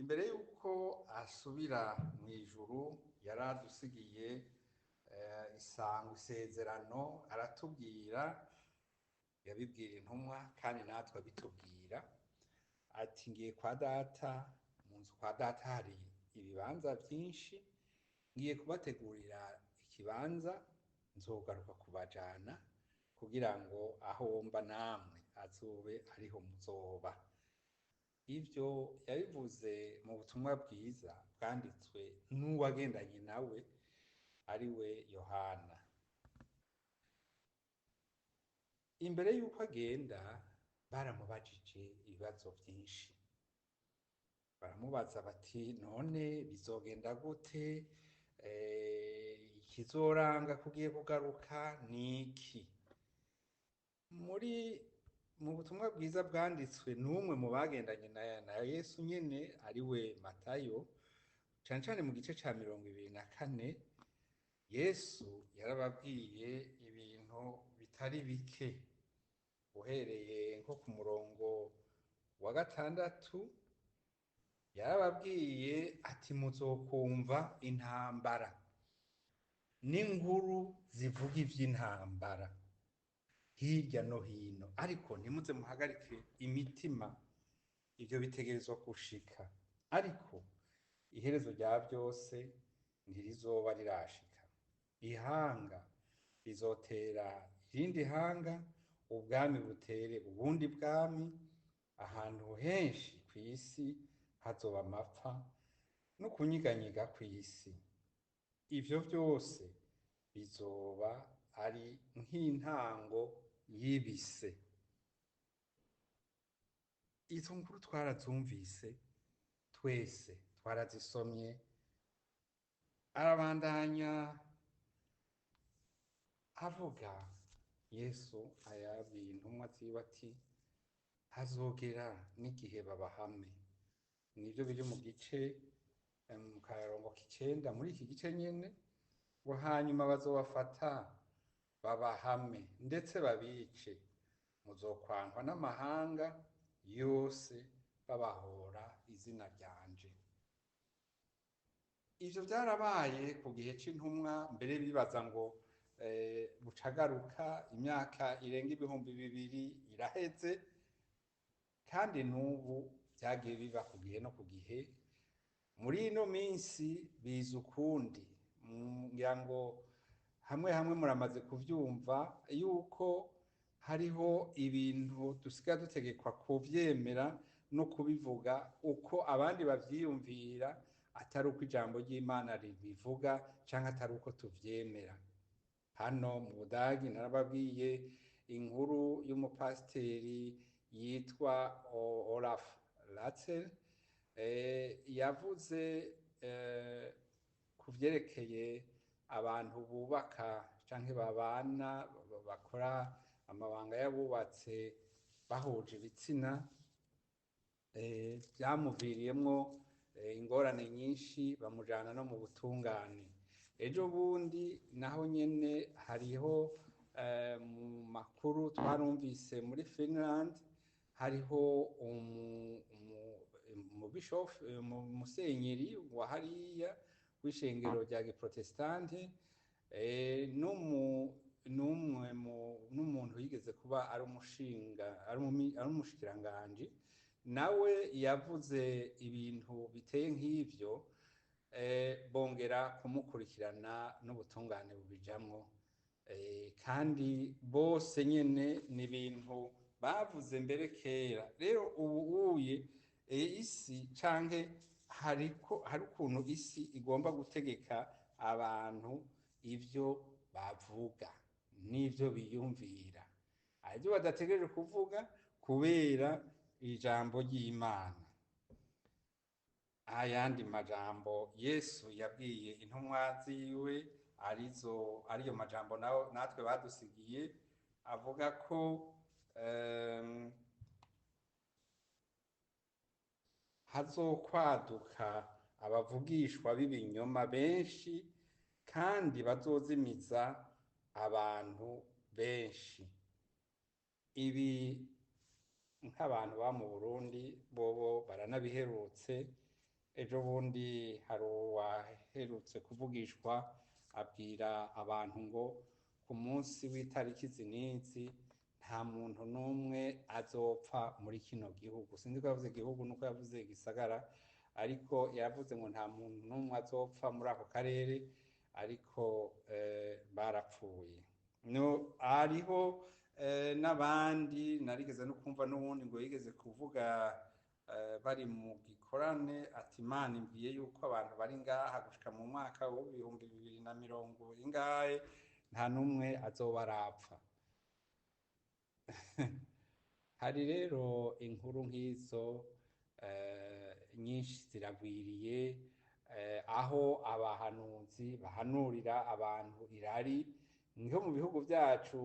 Imbere y'uko asubira mu ijuru yaradusigiye isango, isezerano, aratubwira, yabibwira intumwa kandi natwe abitubwira, ati ngiye kwa data, mu nzu kwa data hari ibibanza byinshi, ngiye kubategurira ikibanza, nzogaruka kubajana kugira ngo aho mba namwe azobe ariho muzoba. Ivyo yabivuze mu butumwa bwiza bwanditswe n'uwagendanye nawe, ari we Yohana. Imbere y'uko agenda baramubajije ibibazo vyinshi, baramubaza bati none bizogenda gute, ikizoranga kugiye kugaruka niki? Muri mu butumwa bwiza bwanditswe n'umwe mu bagendanye na Yesu nyene, ari we Matayo, cane cane mu gice ca 24, Yesu yarababwiye ibintu bitari bike. Uhereye nko ku murongo wa 6, yarababwiye ati muzokumva intambara n'inkuru zivuga ivy'intambara hirya no hino, ariko ntimuze muhagarike imitima, ivyo bitegerezwa gushika, ariko iherezo rya byose ntirizoba rirashika. Ihanga rizotera irindi hanga, ubwami butere ubundi bwami, ahantu henshi kw'isi hazoba amapfa no kunyiganyiga kw'isi. Ivyo vyose bizoba ari nk'intango y'ibise. Izo nkuru twarazumvise twese, twarazisomye. Arabandanya avuga, Yesu ayabwiye intumwa ziwe ati hazogera n'igihe babahame. Nivyo biri mu gice mu karongo k'icenda muri iki gice nyene, ngo hanyuma bazobafata babahame ndetse babice, muzokwankwa n'amahanga yose babahora izina ryanje. Ivyo vyarabaye ku gihe c'intumwa, mbere bibaza ngo bucagaruka, imyaka irenga 2000 iraheze, kandi n'ubu vyagiye biba ku gihe no ku gihe. Muri ino minsi biza ukundi, ngira ngo hamwe hamwe muramaze kuvyumva yuko hariho ibintu dusigaye dutegekwa kuvyemera no kubivuga uko abandi bavyiyumvira, atari uko ijambo ry'Imana ribivuga canke atari uko tuvyemera. Hano mu Budagi narababwiye inkuru y'umupasiteri yitwa Olaf Latzel, yavuze ku vyerekeye abantu bubaka canke babana, bakora amabanga y'abubatse bahuje ibitsina, vyamuviriyemwo ingorane nyinshi, bamujana no mu butungane. Ejo bundi naho nyene hariho mu makuru twarumvise muri Finland hariho umusenyeri wa hariya w'ishengero rya giprotestante, n'umwe n'umuntu yigeze kuba ari umushinga, ari umushikiranganji, nawe yavuze ibintu biteye nk'ivyo, bongera kumukurikirana n'ubutungane bubijamwo. Kandi bose nyene ni ibintu bavuze mbere kera. Rero ubu uye isi canke hariko hari ukuntu isi igomba gutegeka abantu ivyo bavuga n'ivyo biyumvira, arivyo badategereje kuvuga kubera ijambo ry'Imana. Ayandi majambo Yesu yabwiye intumwa ziwe, arizo ariyo majambo natwe badusigiye, avuga ko hazokwaduka abavugishwa b'ibinyoma benshi kandi bazozimiza abantu benshi. Ibi nk'abantu ba mu Burundi bobo baranabiherutse. Ejo bundi hari uwaherutse kuvugishwa abwira abantu ngo ku munsi w'itariki izi n'izi nta muntu n'umwe azopfa muri kino gihugu. Sinzi ko yavuze igihugu nuko yavuze igisagara, ariko yavuze ngo nta muntu n'umwe azopfa muri ako karere, ariko barapfuye. No, hariho n'abandi narigeze no kumva n'uwundi ngo yigeze kuvuga bari mu gikorane ati Imana imbwiye yuko abantu bari ngaha gushika mu mwaka w'2040 nta n'umwe azoba arapfa. Hari rero inkuru nk'izo nyinshi ziragwiriye, aho abahanuzi bahanurira abantu irari. Nko mu bihugu byacu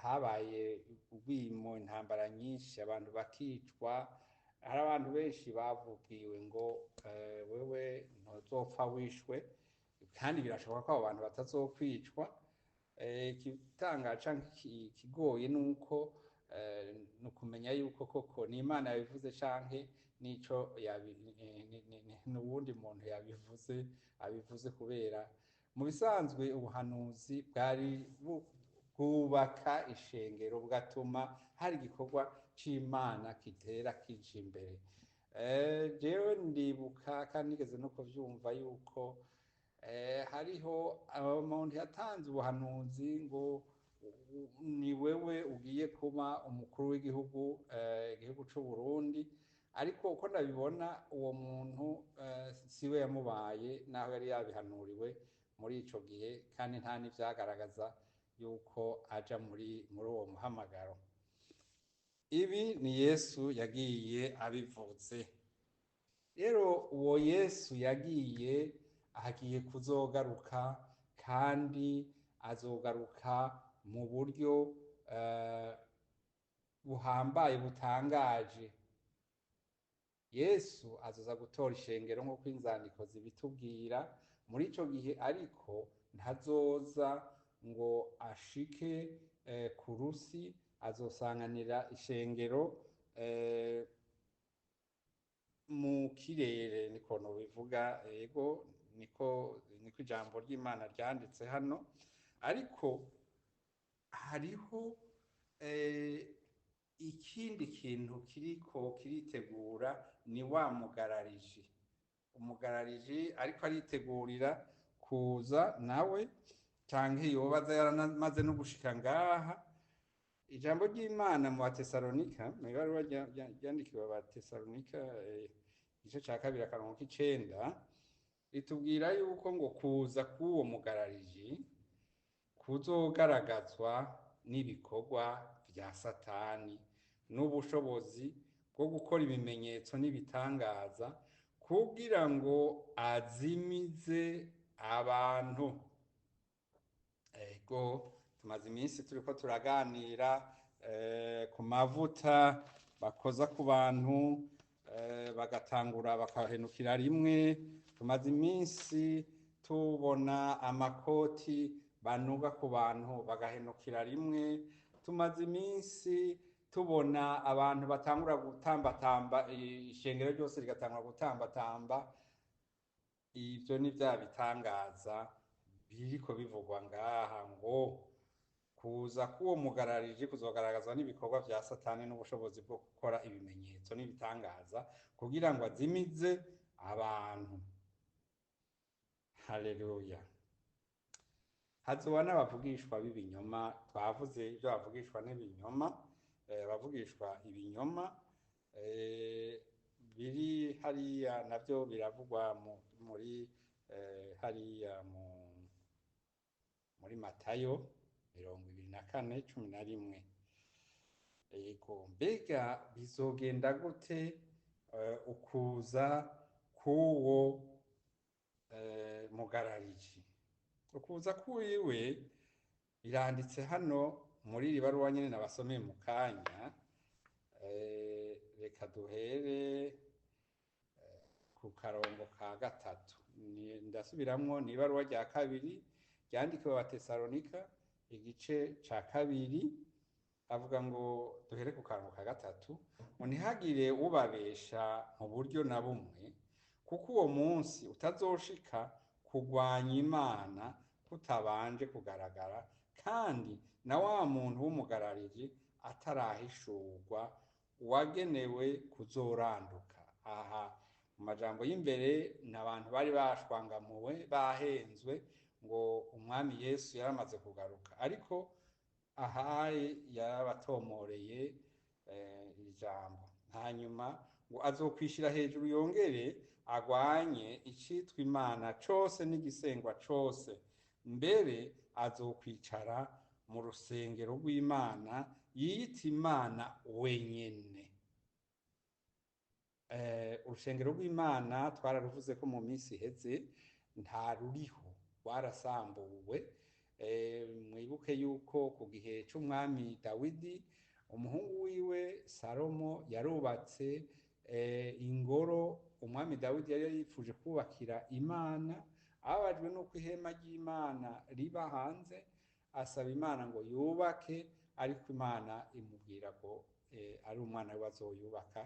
habaye urwimo, intambara nyinshi, abantu bakicwa. Hari abantu benshi bavugiwe ngo wewe ntuzopfa wishwe, kandi birashoboka ko abo bantu batazokwicwa. Igitangaje canke ikigoye nuko ni ukumenya yuko koko ni Imana yabivuze canke nico n'uwundi muntu yabivuze, abivuze kubera mu bisanzwe ubuhanuzi bwari bwubaka ishengero, bugatuma hari igikorwa c'Imana kitera kija imbere. Jewe ndibuka kandi nigeze no kuvyumva yuko hariho umuntu yatanze ubuhanuzi ngo ni wewe ugiye kuba umukuru w'igihugu, igihugu c'u Burundi, ariko uko ndabibona uwo muntu siwe yamubaye naho yari yabihanuriwe muri ico gihe, kandi nta n'ivyagaragaza yuko aja muri uwo muhamagaro. Ibi ni Yesu yagiye abivuze. Rero uwo Yesu yagiye agiye kuzogaruka, kandi azogaruka mu buryo buhambaye butangaje. Yesu azoza gutora ishengero nk'uko inzandiko zibitubwira. Muri ico gihe ariko ntazoza ngo ashike ku rusi, azosanganira ishengero mu kirere, niko nobivuga. Ego, niko ijambo ry'Imana ryanditse hano. Ariko hariho ikindi kintu kiriko kiritegura, ni wa mugarariji. Umugarariji ariko aritegurira kuza nawe, canke yoba aza yaramaze no gushika ngaha. Ijambo ry'Imana mu Batesalonika, mu ibaruwa ryandikiwe Abatesalonika, igice ca 2 akarongo k'icenda, ritubwira yuko ngo kuza k'uwo mugarariji kuzogaragazwa n'ibikorwa vya Satani n'ubushobozi bwo gukora ibimenyetso n'ibitangaza, kugira ngo azimize abantu. Ego, tumaze iminsi turiko turaganira ku mavuta bakoza ku bantu, bagatangura bakahenukira rimwe. Tumaze iminsi tubona amakoti banuga ku bantu bagahenukira rimwe. Tumaze iminsi tubona abantu batangura gutambatamba, ishengero ryose rigatangura gutambatamba. Ivyo ni vya bitangaza biriko bivugwa ngaha, ngo kuza k'uwo mugarariji kuzogaragazwa n'ibikorwa vya Satani n'ubushobozi bwo gukora ibimenyetso n'ibitangaza, kugira ngo azimize abantu. Haleluya. Hazoba n'abavugishwa b'ibinyoma. Twavuze ivyo bavugishwa n'ibinyoma, abavugishwa ibinyoma biri hariya navyo biravugwa muri hariya muri Matayo 24:11. Ego, mbega bizogenda gute ukuza k'uwo mugarariji? Ukuza kwiwe biranditse hano muri iri baruwa nyene nabasomeye mu kanya. Reka duhere ku karongo ka 3. Ndasubiramwo, ni ibaruwa rya 2 ryandikiwe Abatesalonika, igice ca 2. Avuga ngo duhere ku kantu ka gatatu, ngo ntihagire ubabesha mu buryo na bumwe, kuko uwo munsi utazoshika kurwanya Imana kutabanje kugaragara, kandi na wa muntu w'umugarariji atarahishurwa, uwagenewe kuzoranduka. Aha mu majambo y'imbere ni abantu bari bashwangamuwe, bahenzwe ngo umwami Yesu yaramaze kugaruka, ariko ahaye yarabatomoreye ijambo. Hanyuma ngo azokwishira hejuru yongere agwanye icitwa Imana cose n'igisengwa cose, mbere azokwicara mu rusengero rw'Imana yiyita Imana wenyene. Urusengero rw'Imana twararuvuze ko mu minsi iheze nta ruriho, rwarasambuwe. Mwibuke yuko ku gihe c'umwami Dawidi, umuhungu wiwe Salomo yarubatse ingoro umwami Dawidi yari yifuje kubakira Imana. Ababajwe n'uko ihema ry'Imana riba hanze, asaba Imana ngo yubake, ariko Imana imubwira ko ari umwana we azoyubaka.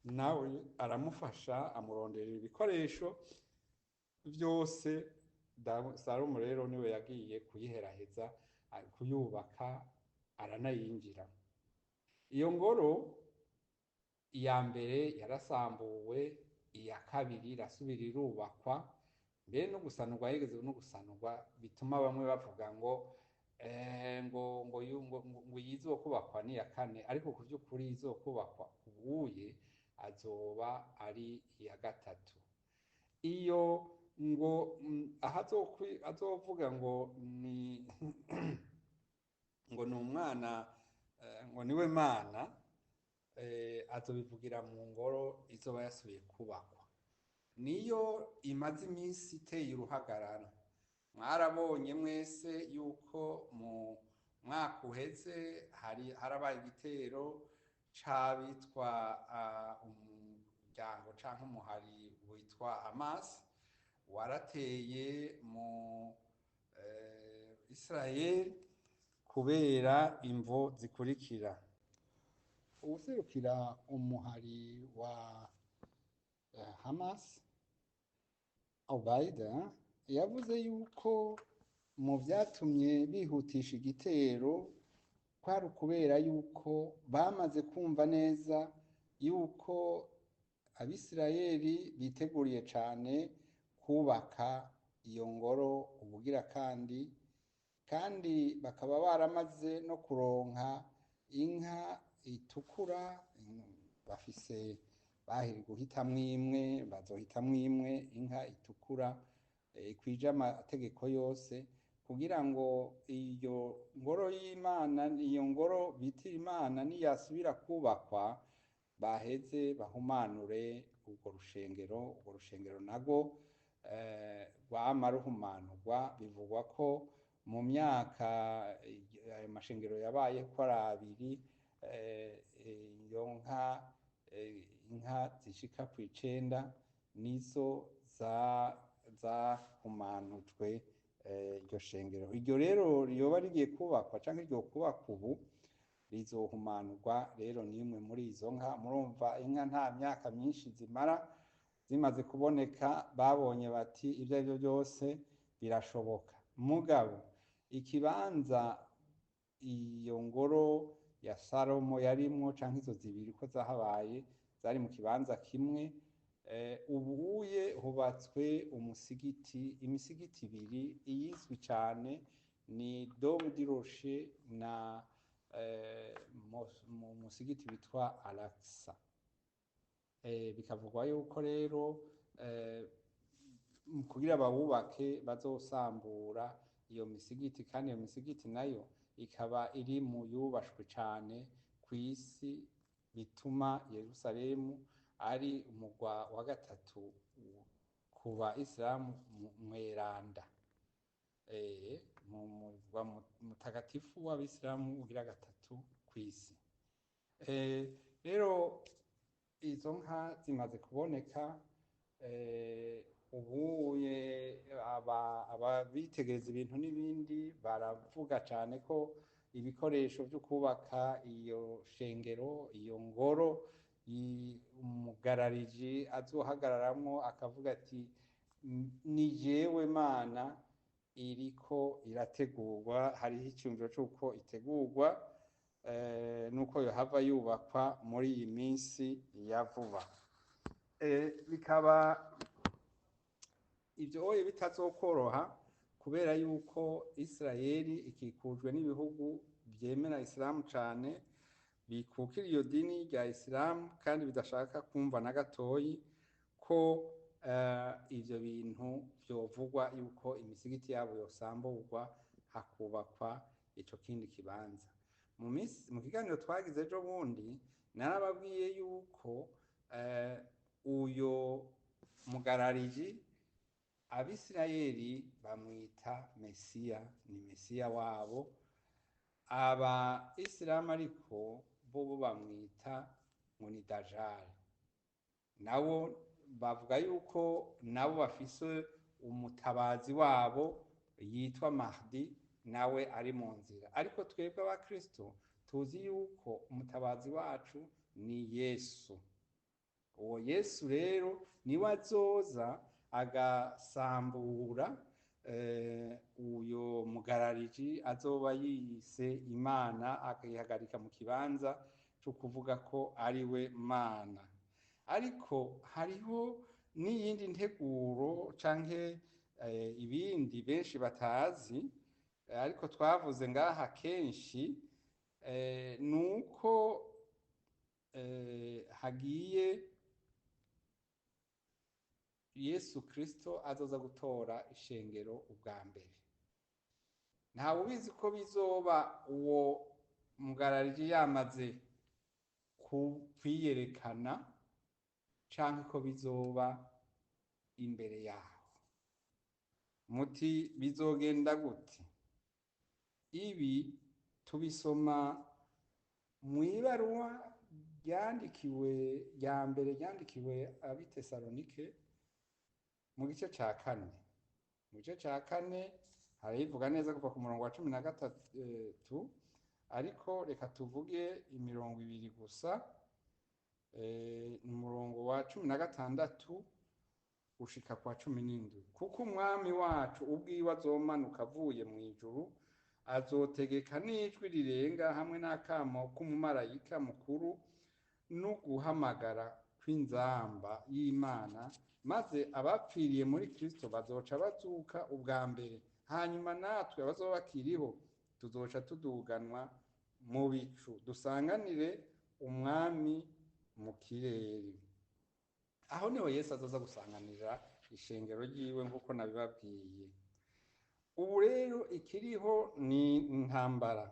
Nawe aramufasha, amuronderera ibikoresho vyose. Salomo rero niwe yagiye kuyiheraheza, kuyubaka, aranayinjira. Iyo ngoro iya mbere yarasambuwe, iya kabiri irasubira irubakwa, mbere no gusanurwa, yigeze no gusanurwa, bituma bamwe bavuga ngo ngo ngo ngo ngo izokubakwa ni iya kane, ariko ku vy'ukuri izokubakwa ubuye azoba ari iya gatatu. Iyo ngo aho azovuga ngo ni ngo ni umwana, ngo niwe Mana, azobivugira mu ngoro izoba yasubiye kubakwa, niyo imaze iminsi iteye uruhagarara. Mwarabonye mwese yuko mu mwaka uheze hari harabaye igitero c'abitwa umuryango canke umuhari witwa Hamas, warateye mu Israel kubera imvo zikurikira. Uwuserukira umuhari wa Hamas, Obaida, yavuze yuko mu vyatumye bihutisha igitero kwari ukubera yuko bamaze kumva neza yuko Abisirayeli biteguriye cane kubaka iyo ngoro ubugira kandi bakaba baramaze no kuronka inka itukura, bafise bahiri guhitamwo imwe, bazohitamwo imwe, inka itukura ikwije amategeko yose, kugira ngo iyo ngoro y'Imana, iyo ngoro bitira Imana, niyasubira kubakwa baheze bahumanure urwo rushengero. Urwo rushengero narwo rwama ruhumanurwa, bivugwa ko mu myaka ayo mashengero yabaye ko ari abiri, iyo inka zishika kw'icenda nizo zahumanujwe iryo shengero. Iryo rero ryoba rigiye kubakwa canke ryo kubakwa ubu, rizohumanurwa rero n'imwe muri izo nka. Murumva inka nta myaka myinshi zimara zimaze kuboneka, babonye bati ibyo ari byo byose birashoboka. Mugabo ikibanza iyo ngoro ya Salomo yarimwo, canke izo zibiri ko zahabaye zari mu kibanza kimwe, ubuye hubatswe umusigiti, imisigiti ibiri iyizwi cane ni Dome du Rocher na musigiti witwa Al-Aqsa. Bikavugwa yuko rero kugira bawubake bazosambura iyo misigiti, kandi iyo misigiti nayo ikaba iri mu yubashwe cane kw'isi, bituma Yerusalemu ari umugwa wa gatatu ku ba Isilamu mweranda, mu mugwa mutagatifu w'Abisilamu ugira gatatu kw'isi. Rero izo nka zimaze kuboneka, ubuye ababitegereza ibintu n'ibindi baravuga cane ko ibikoresho vyo kubaka iyo shengero, iyo ngoro umugarariji azohagararamwo akavuga ati ni jewe Mana, iriko irategurwa. Hariho iciyumviro c'uko itegurwa, nuko yohava yubakwa muri iyi minsi ya vuba. Bikaba ivyo oye bitazokoroha, kubera yuko Isirayeli ikikujwe n'ibihugu vyemera Isilamu cane, bikukira iyo dini rya Isilamu, kandi bidashaka kumva na gatoyi ko ivyo bintu vyovugwa yuko imisigiti yabo yosamburwa hakubakwa ico kindi kibanza. Mu kiganiro twagize ejo bundi narababwiye yuko uyo mugarariji Abisirayeli bamwita Mesiya, ni Mesiya wabo. Aba Isilamu ariko bobo bamwita ngo ni Dajjal. Nabo bavuga yuko nabo bafise umutabazi wabo yitwa Mahdi, nawe ari mu nzira. Ariko twebwe abakristo tuzi yuko umutabazi wacu ni Yesu. Uwo Yesu rero niwe azoza agasambura uyo mugarariji azoba yiyise Imana, akayihagarika mu kibanza cyo kuvuga ko ari we Mana. Ariko hariho n'iyindi nteguro canke ibindi benshi batazi, ariko twavuze ngaha kenshi, nuko hagiye Yesu Kristo azoza gutora ishengero ubwa mbere. Ntawe ubizi ko bizoba uwo mugarariji yamaze kwiyerekana, canke ko bizoba imbere yaho. Muti bizogenda gute? Ibi tubisoma mw'ibaruwa ryandikiwe rya mbere ryandikiwe ab'i Tesalonike mu gice ca 4. Mu gice ca 4 harivuga neza kuva ku murongo wa 13, ariko reka tuvuge imirongo ibiri gusa. Umurongo wa 16 gushika kwa 17. Kuko umwami wacu ubwiwe azomanuka avuye mu ijuru, azotegeka n'ijwi rirenga hamwe n'akamo k'umumarayika mukuru no guhamagara kw'inzamba y'Imana, maze abapfiriye muri Kristo bazoca bazuka ubwa mbere, hanyuma natwe abazoba bakiriho tuzoca tuduganwa mu bicu, dusanganire umwami mu kirere. Aho niho Yesu azoza gusanganira ishengero ryiwe nk'uko nabibabwiye. Ubu rero ikiriho ni intambara.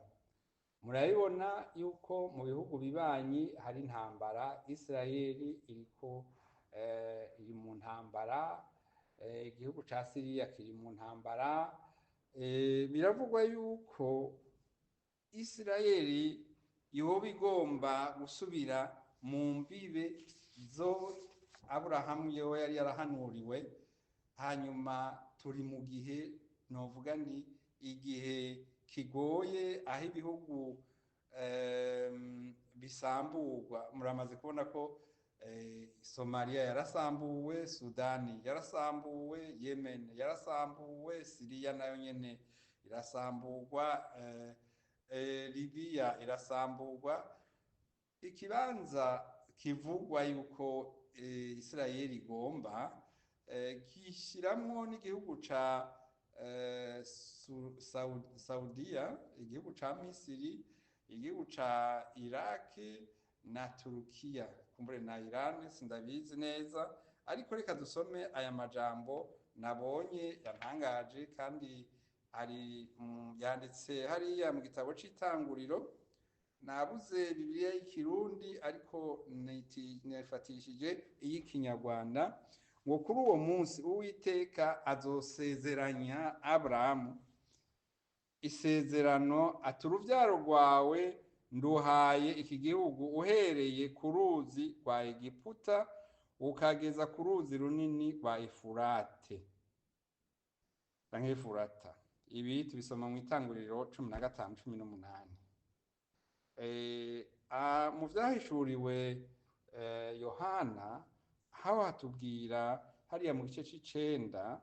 Murabibona yuko mu bihugu bibanyi hari intambara. Isirayeli iriko iri mu ntambara, igihugu ca Siriya kiri mu ntambara. Biravugwa yuko Isirayeli yoba igomba gusubira mu mbibe zo Aburahamu yowe yari yarahanuriwe. Hanyuma turi mu gihe novuga ni igihe kigoye, aho ibihugu bisamburwa. Muramaze kubona ko Somalia yarasambuwe, Sudani yarasambuwe, Yemen yarasambuwe, Siriya nayo nyene irasamburwa, Libya irasamburwa. Ikibanza kivugwa yuko Isirayeli igomba kishiramwo n'igihugu ca Saudiya, igihugu ca Misiri, igihugu ca Iraki na Turukiya, kumbure na Iran, sindabizi neza. Ariko reka dusome aya majambo nabonye yantangaje, kandi ari yanditse hariya mu gitabo c'itanguriro. Nabuze Bibiliya y'ikirundi, ariko nifatishije iy'ikinyarwanda. Ngo kuri uwo munsi Uwiteka azosezeranya Aburahamu isezerano, ati uruvyaro rwawe nduhaye iki gihugu, uhereye ku ruzi rwa Egiputa ukageza ku ruzi runini rwa Efurate canke Efurata. Ibi tubisoma mu Itanguriro 15:18. Mu vyahishuriwe Yohana, aho hatubwira hariya mu gice c'icenda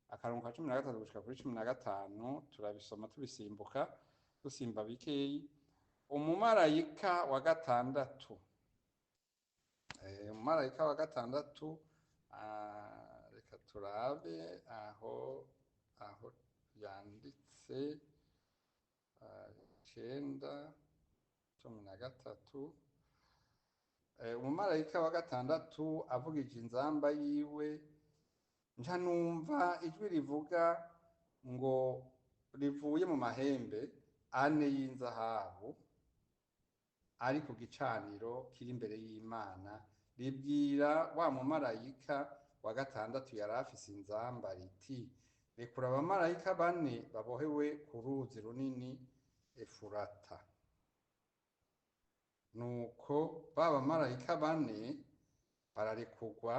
akarongo ka 13 gushika kuri 15, turabisoma tubisimbuka, dusimba bikeyi. Umumarayika wa gatandatu, umumarayika wa gatandatu, reka turabe aho yanditse, 9:13. Umumarayika wa gatandatu avugije inzamba yiwe, nca numva ijwi rivuga ngo rivuye mu mahembe ane y'inzahabu ari ku gicaniro kiri imbere y'Imana, ribwira wa mumarayika wa gatandatu yari afise inzamba riti: "Rekura abamarayika bane babohewe ku ruzi runini Efurata." Nuko ba bamarayika bane bararekurwa,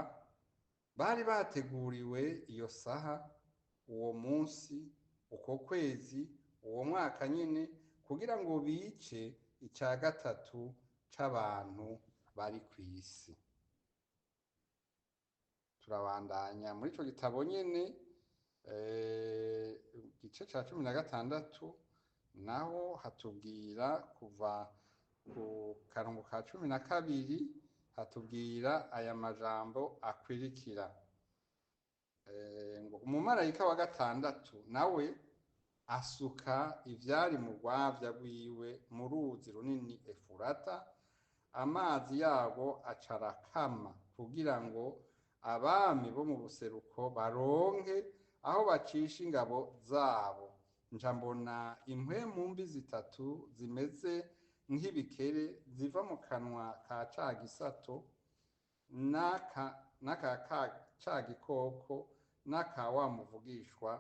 bari bateguriwe iyo saha, uwo munsi, uko kwezi, uwo mwaka nyene, kugira ngo bice ica gatatu c'abantu bari kw'isi. Turabandanya muri ico gitabo nyene, igice ca 16, naho hatubwira kuva ku karongo ka 12, hatubwira aya majambo akwirikira. Ngo umumarayika wa gatandatu nawe asuka ivyari mu rwavya rwiwe mu ruzi runini Efurata, amazi yarwo aca arakama, kugira ngo abami bo mu buseruko baronke aho bacisha ingabo zabo. Nca mbona impwemu mbi zitatu zimeze nk'ibikere ziva mu kanwa ka ca gisato n'aka ka ca gikoko n'aka wa muvugishwa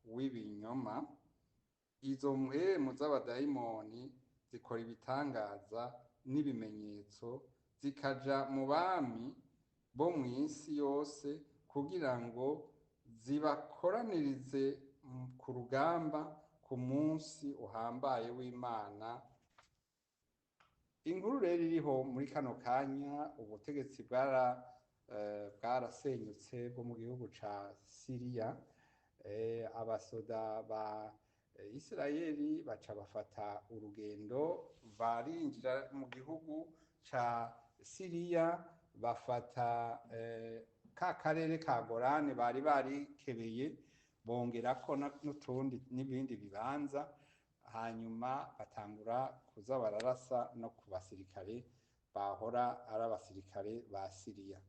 w'ibinyoma. Izo mpwemu z'abadayimoni zikora ibitangaza n'ibimenyetso, zikaja mu bami bo mw'isi yose kugira ngo zibakoranirize ku rugamba ku munsi uhambaye w'Imana. Inkuru rero iriho muri kano kanya, ubutegetsi bwarasenyutse bwo mu gihugu ca Siriya. Abasoda ba Isirayeli baca bafata urugendo, barinjira mu gihugu ca Siriya, bafata ka karere ka Golani bari barikebeye, bongerako n'utundi n'ibindi bibanza, hanyuma batangura kuza bararasa no ku basirikare bahora ari abasirikare ba Siriya.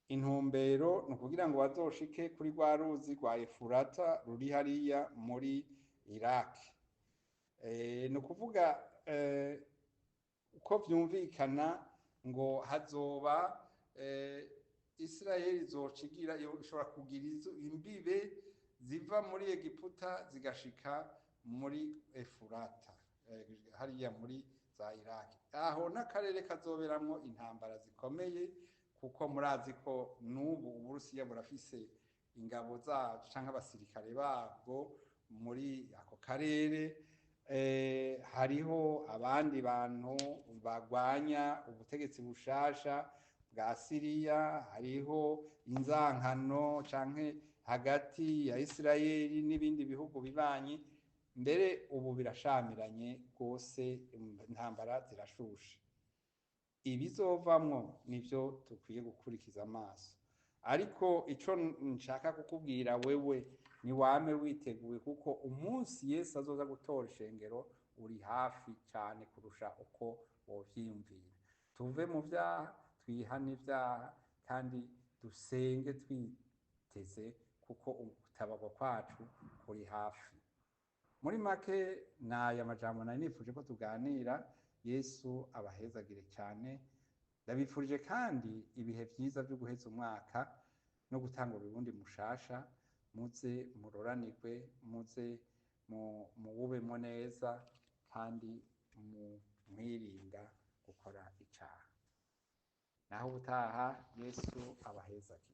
Intumbero ni ukugira ngo bazoshike kuri rwa ruzi rwa Efurata ruri hariya muri Iraq. Ni ukuvuga uko vyumvikana ngo hazoba Isirayeli izocigira, ishobora kugira imbibe ziva muri Egiputa zigashika muri Efurata, hariya muri za Iraq. Aho n'akarere kazoberamwo intambara zikomeye, kuko murazi ko n'ubu Uburusiya burafise ingabo zabwo canke abasirikare babwo muri ako karere. Hariho abandi bantu bagwanya ubutegetsi bushasha bwa Siriya, hariho inzankano canke hagati ya Isirayeli n'ibindi bihugu bibanyi. Mbere ubu birashamiranye rwose, intambara zirashushe. Ibizovamwo nivyo dukwiye gukurikiza amaso. Ariko ico nshaka kukubwira wewe, ni wame witeguye, kuko umunsi Yesu azoza gutora ishengero uri hafi cane kurusha uko wovyiyumvira. Tuve mu vyaha, twihane ivyaha, kandi dusenge twiteze, kuko ugutabarwa kwacu kuri hafi. Muri make naya majambo nari nifuje ko tuganira. Yesu abahezagire cyane. Ndabifurije kandi ibihe vyiza vyo guheza umwaka no gutangura uwundi mushasha. Muze muroranirwe, muze muwubemwo neza, kandi mwirinda gukora icaha. Naho ubutaha, Yesu abahezagire.